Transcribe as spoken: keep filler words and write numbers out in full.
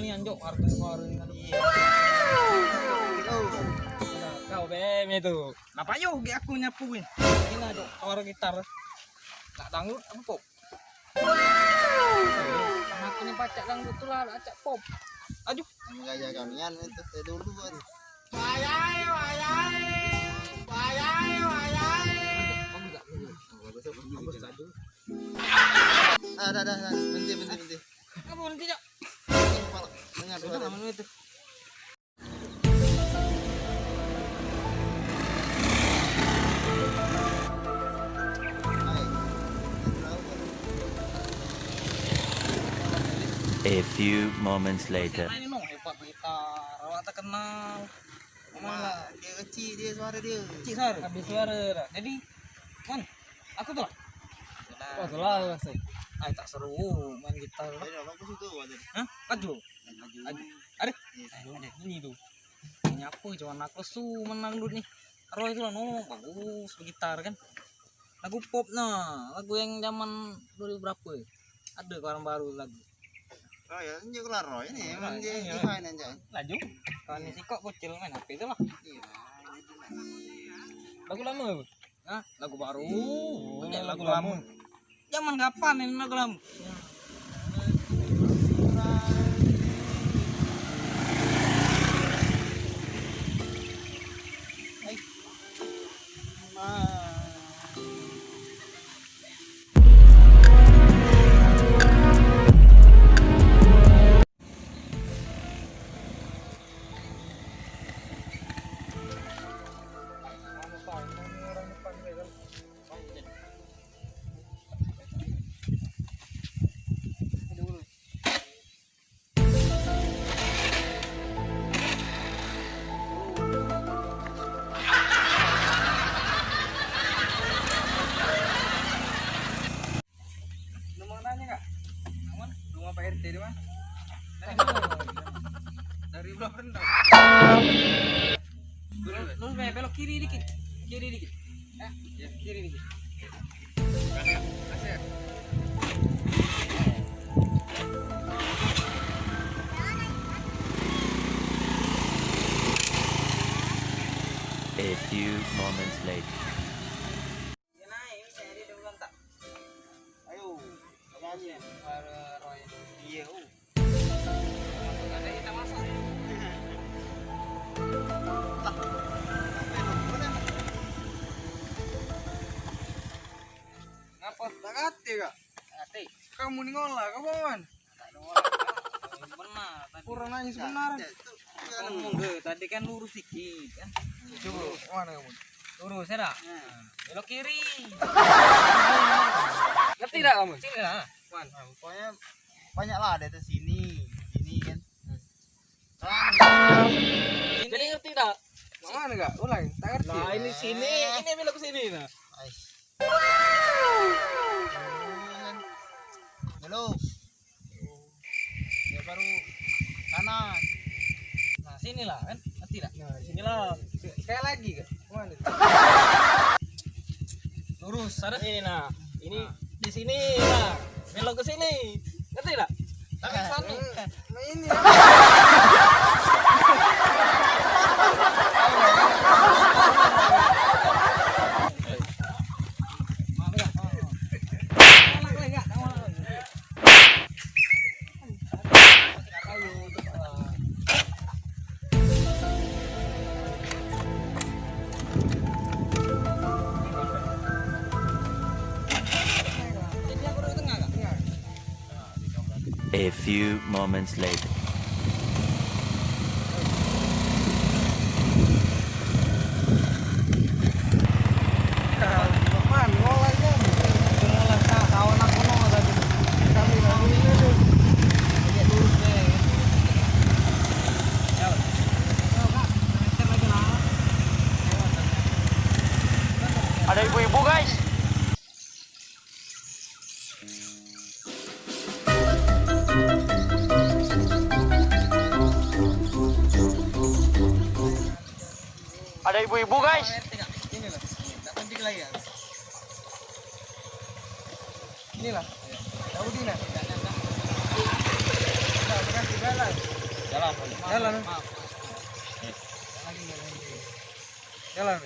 Ni anjuk harga suara ni kan. Iya. Kau be me tu. Napa yo ge aku nyapuin. Ini anjuk suara gitar. Nak dangdut apa pop? Aku ni pacak dangdut tu lah, pacak pop. Aduh. Gaya kamian itu dari dulu kan. Wayai, wayai. Wayai, wayai. Bagus tak? Bagus. Bagus, bagus. Ah, dah, dah, dah. Berhenti, berhenti, berhenti. Apa berhenti, Cok? Dengar sudah suara. Mana itu? A few moments later. Ini no, hebat gitar, awak terkenal. Cuma dia kecil dia suara dia. Kecil suara. Habis suara dah. Jadi, man, aku tu lah. Oh, salah rasa. Ai, tak seru main gitar. Hah? Laju. Laju. Ada? Ada. Ini tu. Ini apa cuman aku su menang dulu ni. Roy tu lah no, bagus begitar kan. Lagu pop nah, lagu yang zaman dua ribu berapa? Ada keluaran baru lagu. Oh ya, ini keluar Roy ini, emang dia behind aja. Laju. Kalau ni sikok bocil main H P tu lah. Iya. Lagu lama apa? Hah? Lagu baru. Oh, lagu lama. Zaman kapan ini lagu lama? Lu mau nanya, Kak? Aman? Rumah Pak R T di mana? Dari Blok Rendang. Terus, terus be-, belok kiri dikit. Kiri dikit. Ya, ya, kiri dikit. Kasih. A few moments later. Ayo, nyanyi. Suara Roy. Iya, uh. Masuk, ada kita masuk. Lah, apa yang lupa dah? Ngapa? Tak kate, Kak. Kate. Kamu ni ngolah, kamu man? Benar, tadi. Kurang nanya sebenar. Ngomong ke, tadi kan lurus dikit kan. Coba, mana kamu? Lurus ya dak? Nah. Belok kiri. Ngerti dak kamu? Sini lah. Man. Nah, pokoknya banyak lah ada atas sini, sini kan. Sini. Jadi ngerti dak? Mana kak? Ulang, tak ngerti. Nah, ini sini, ini belok ke sini nah. Ais. Halo. Ya baru kanan. Nah, sinilah kan? Ngerti dak? Nah, sinilah. Sekali lagi kak. Kemana? Lurus, ada? Ini nah. Ini di sini nah. Belok ke sini. Ngerti dak? Tapi sana. Nah, ini. A few moments later. Ada ibu-ibu, guys. Ada ibu-ibu, guys. Inilah. Daudi nah. Jalan. Jalan. Jalan.